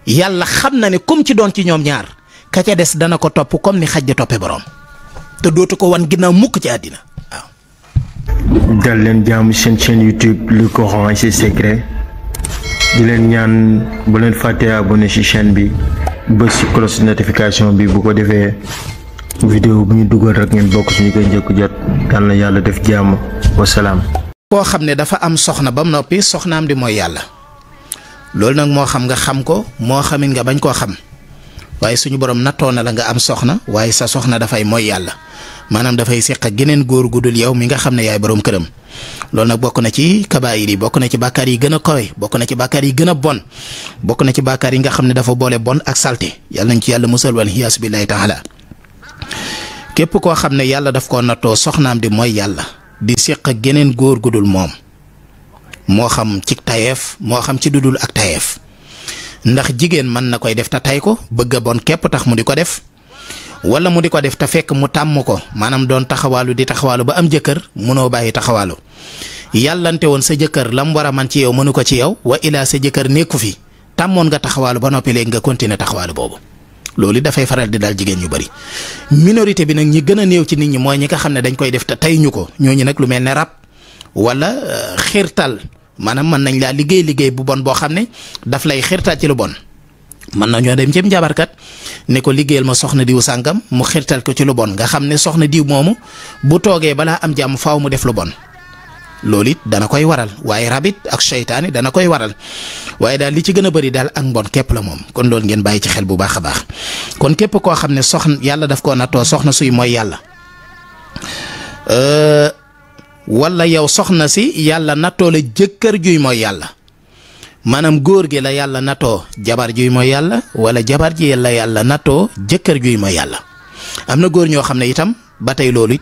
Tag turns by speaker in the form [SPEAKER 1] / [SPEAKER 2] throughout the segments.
[SPEAKER 1] yàlla xam na ne comme ci doon ci ñoom ñaar ka ca des dana ko topp comme ni xaj di toppe borom te dootu ko wan ginnaaw mukk ci àddina waaw.
[SPEAKER 2] dal leen jaamu seen chaîne YouTube Le Coran et ses secrets di leen ñaan bu leen fàttee abonné ci chaîne bi bës ci cloche notification bi bu ko defee vidéo bu ñu dugal rek ngeen bokk suñu koy njëkk jot yal na yàlla def jàmm wasalaam.
[SPEAKER 1] koo xam ne dafa am soxna ba mu noppi soxnaam di mooy yàlla loolu nag moo xam nga xam ko moo xamit nga bañ koo xam waaye suñu borom nattoo na la nga am soxna waaye sa soxna dafay mooy yàlla maanaam dafay seq ak geneen góor gu dul yow mi nga xam ne yaay borom këram loolu nag bokk na ci kabaayir yi bokk na ci bàkkaar yi gën a kawe bokk na ci bàkkaar yi gën a bon bokk na ci bàkkaar yi nga xam ne dafa boole bon ak salte yàlla nañ ci yàlla musal wal hiyaas billahi taala képp koo xam ne yàlla daf koo nattoo soxnaam di mooy yàlla di seq ak geneen góor gu dul moom moo xam ci tayeef moo xam ci dudul ak tayeef ndax jigéen mën na koy def te tay ko bëgg a bon képp tax mu di ko def wala mu di ko def te fekk mu tàmm ko maanaam doon taxawaalu di taxawaalu ba am jëkkër mënoo bàyyi taxawaalu yàllante woon sa jëkkër lam war a man ci yow mënu ko ci yow wa ilaa sa jëkkër nekku fi tàmmoon nga taxawaalu ba noppi léegi nga continuer taxawaalu boobu loolu dafay faral di daal jigéen ñu bari minorité bi nag ñi gën a néew ci nit ñi mooy ñi nga xam ne dañ koy def te tay ñu ko ñooñu nag lu mel ne rab wala xiirtal maanaam mën nañ laa liggéey bu bon boo xam ne daf lay xiirtal ci lu bon mën nañoo dem ci njabarkat ne ko liggéeyal ma soxna diw sàngam mu xiirtal ko ci lu bon nga xam ne soxna diw moomu bu toogee balaa am jàmm faaw mu def lu bon loolu it dana koy waral waaye rabit ak seytaane dana koy waral waaye daal li ci gën a bëri daal ak mbon képp la moom kon loolu ngeen bàyyi ci xel bu baax a baax kon képp koo xam ne soxna yàlla daf koo nattoo soxna suy mooy yàlla wala yow soxna si yàlla nattoo la jëkkër juy mooy yàlla maanaam góor gi la yàlla nattoo jabar juy mooy yàlla wala jabar ji la yàlla nattoo jëkkër juy mooy yàlla am na góor ñoo xam ne itam ba tey loolu it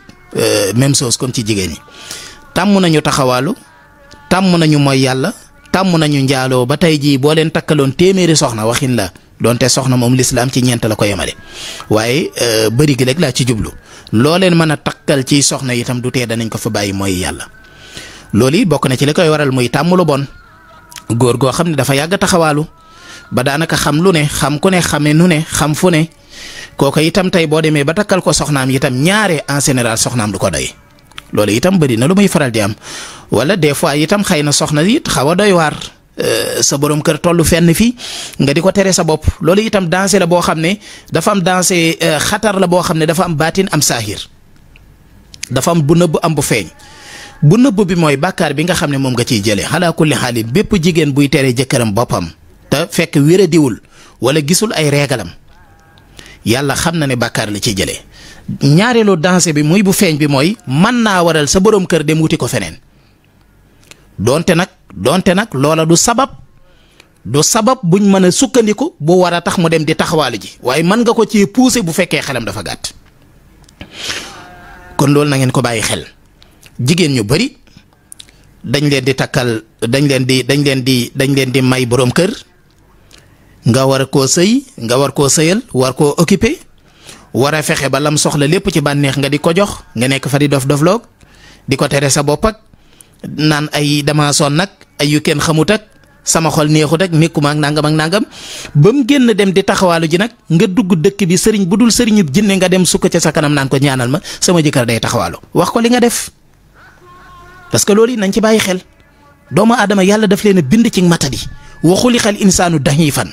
[SPEAKER 1] même chose comme ci jigéen ñi tàmm nañu taxawaalu tàmm nañu mooy yàlla tàmm nañu njaaloo ba tey jii boo leen takkaloon téeméeri soxna waxin la donte soxna moom lislaam ci ñeent la ko yemale waaye bëri gi rek laa ci jublu loo leen mën a takkal ci soxna itam du tee danañ ko fa bàyyi mooy yàlla loolu it bokk na ci li koy waral muy tàmm lu bon góor goo xam ne dafa yàgg taxawaalu ba daanaka xam lu ne xam ku ne xame nu ne xam fu ne kooku itam tey boo demee ba takkal ko soxnaam itam ñaare en général soxnaam du ko doy loolu itam bëri na lu muy faral di am wala des fois itam xëy na soxna it xaw a doy waar sa borom kër tollu fenn fii nga di ko tere sa bopp loolu itam dansé la boo xam ne dafa am dansé xatar la boo xam ne dafa am baatin am saahir dafa am bu nëbb am bu feeñ bu nëbb bi mooy bàkkaar bi nga xam ne moom nga ciy jëlee xalaa kulli xaalin bépp jigéen buy tere jëkkëram boppam te fekk wéradiwul wala gisul ay reegalam yàlla xam na ne bàkkaar la ciy jëlee ñaareelu dansé bi muy bu feeñ bi mooy mën naa waral sa borom kër dem wuti ko feneen donte nag loola du sabab buñ mën a sukkandiku bu war a tax mu dem di taxawaalu ji waaye mën nga ko ci pousser bu fekkee xelam dafa gàtt kon loolu na ngeen ko bàyyi xel jigéen ñu bari dañ leen di takkal dañ leen di may borom kër nga war koo sëy nga war koo sëyal war koo occuper war a fexe ba lam soxla lépp ci bànneex nga di ko jox nga nekk fa di dof-dofloog di ko tere sa bopp ak naan ay dama sonn nag ay yu kenn xamut ak sama xol neexut ak nekkuma ak nangam ba mu génn dem di taxawaalu ji nag nga dugg dëkk bi sëriñ bu dul sëriñub jinne nga dem sukk ca sa kanam naan ko ñaanal ma sama jëkkër day taxawaalu wax ko li nga def parce que loolu nañ ci bàyyi xel doomu aadama yàlla daf leen a bind ci matadi wa xuliqal insaanu dahiifan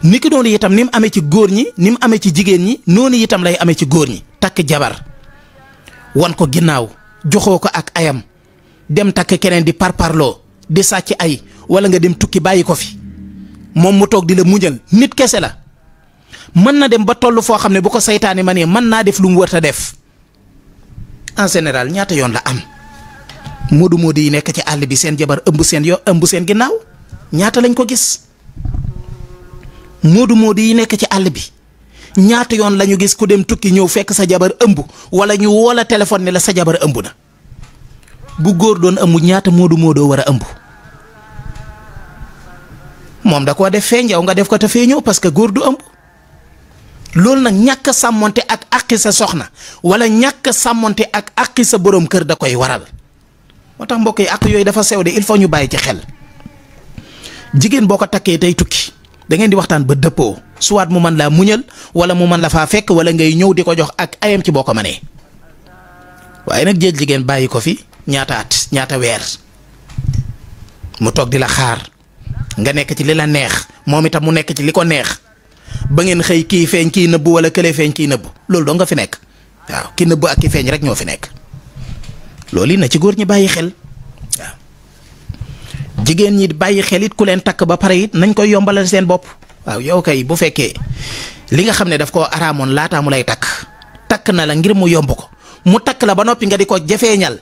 [SPEAKER 1] ni ki noonu itam ni mu amee ci góor ñi ni mu amee ci jigéen ñi noonu itam lay amee ci góor ñi takk jabar wan ko ginnaaw joxoo ko ak ayam dem takk keneen di parparloo di sàcc ay wala nga dem tukki bàyyi ko fi moom mu toog di la muñal nit kese la mën na dem ba toll foo xam ne bu ko saytaane ma ne mën naa def lu mu wër ta def en général ñaata yoon la am moodu yi nekk ci àll bi seen jabar ëmb seen ginnaaw ñaata lañ ko gis moodu yi nekk ci àll bi ñaata yoon lañu gis ku dem tukki ñëw fekk sa jabar ëmb wala ñu woo la téléphone ne la sa jabar ëmb na bu góor doon ëmb ñaata moodu war a ëmb moom da koo def feeñ yow nga def ko te feeñoo parce que góor du ëmb loolu nag ñàkk a sàmmonte ak àqi sa soxna wala ñàkk a sàmmonte ak àqi sa borom kër da koy waral moo tax mbokk yi àq yooyu dafa sew de il faut ñu bàyyi ci xel jigéen boo ko takkee tey tukki da ngeen di waxtaan ba dëppoo soit mu mën laa muñal wala mu mën la faa fekk wala ngay ñëw di ko jox ak ayam ci boo ko mënee waaye nag jël jigéen bàyyi ko fi ñaata at ñaata weer mu toog di la xaar nga nekk ci li la neex moom itam mu nekk ci li ko neex ba ngeen xëy kii feeñ kii nëbbu wala kële feeñ kii nëbbu loolu doo nga fi nekk waaw ki nëbbu ak ki feeñ rek ñoo fi nekk loolu yi na ci góor ñi bàyyi xel waaw jigéen ñi bàyyi xel it ku leen takk ba pare it nañ koy yombalal seen bopp waaw yow kay bu fekkee li nga xam ne daf koo araamoon laataa mu lay takk na la ngir mu yomb ko mu takk la ba noppi nga di ko jafeeñal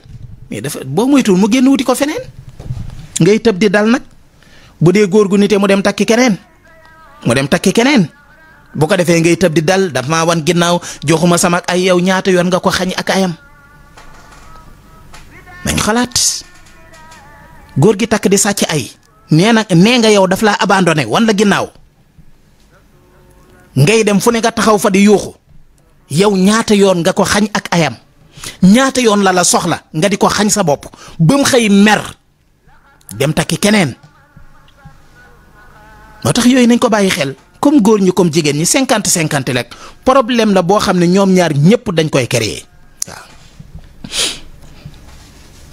[SPEAKER 1] mais dafa boo moytuwul mu génn wuti ko feneen ngay tëb di dal nag bu dee góor gu nite mu dem takki keneen bu ko defee ngay tëb di dal daf maa wan ginnaaw joxuma sama ay yow ñaata yoon nga ko xañ ak ayam nañ xalaat góor gi takk di sàcc ay nee nga yow daf laa abandonné wan la ginnaaw ngay dem fu ne nga taxaw fa di yuuxu yow ñaata yoon nga ko xañ ak ayam ñaata yoon la soxla nga di ko xañ sa bopp ba mu xëy mer dem takki keneen moo tax yooyu nañ ko bàyyi xel comme góor ñi comme jigéen ñi 50-50 rek problème la boo xam ne ñoom ñaar ñëpp dañ koy créer waaw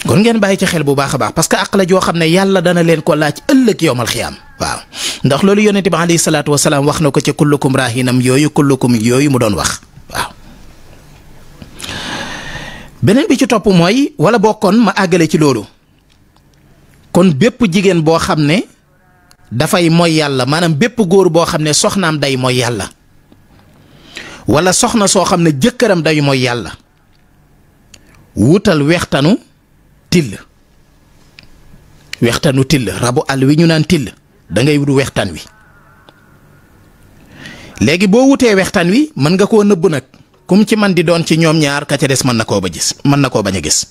[SPEAKER 1] kon ngeen bàyyi ci xel bu baax a baax parce que àq la joo xam ne yàlla dana leen ko laaj ëllëg yowmal xiyaam waaw ndax loolu yonent bi alayhi salaatu wasalaam wax na ko ci kullukum raahinam yooyu kullukum yooyu mu doon wax waaw beneen bi ci topp mooy wala bokkoon ma àggale ci loolu kon bépp jigéen boo xam ne dafay mooy yàlla maanaam bépp góor boo xam ne soxnaam day mooy yàlla wala soxna soo xam ne jëkkëram day mooy yàlla wutal wextanu till rabu àll wi ñu naan till da ngay wut wextan wi léegi boo wutee wextan wi mën nga koo nëbb nag kum ci man di doon ci ñoom ñaar ka ca des mën na koo bañ a gis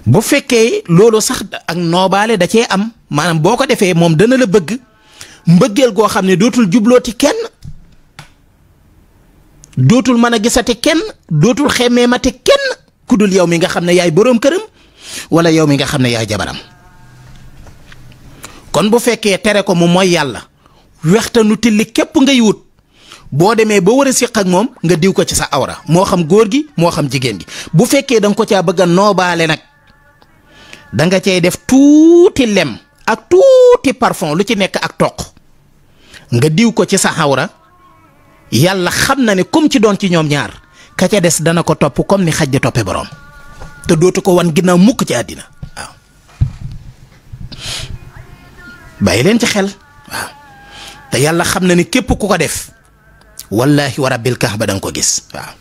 [SPEAKER 1] bu fekkee loolu sax ak noobaale da cee am maanaam boo ko defee moom dana la bëgg mbëggeel goo xam ne dootul jublooti kenn dootul mën a gisati kenn dootul xemmeemati kenn ku dul yow mi nga xam ne yaay boroom këram wala yow mi nga xam ne yaay jabaram kon bu fekkee tere ko mu mooy yàlla wextanu tilli képp ngay wut boo demee ba war a siq ak moom nga diw ko ci sa awra moo xam góor gi moo xam jigéen gi bu fekkee danga ko caa bëgg a noobaale nag danga cay def tuuti lem ak tuuti parfum lu ci nekk ak toq nga diw ko ci sa awra yàlla xam na ne comme ci doon ci ñoom ñaar ka ca des dana ko topp comme ni xaj di toppe boroom te dootu ko wan ginnaaw mukk ci àddina waaw bàyyi leen ci xel waaw te yàlla xam na ne képp ku ko def wallahi wa rabbil kaaba danga ko gis waaw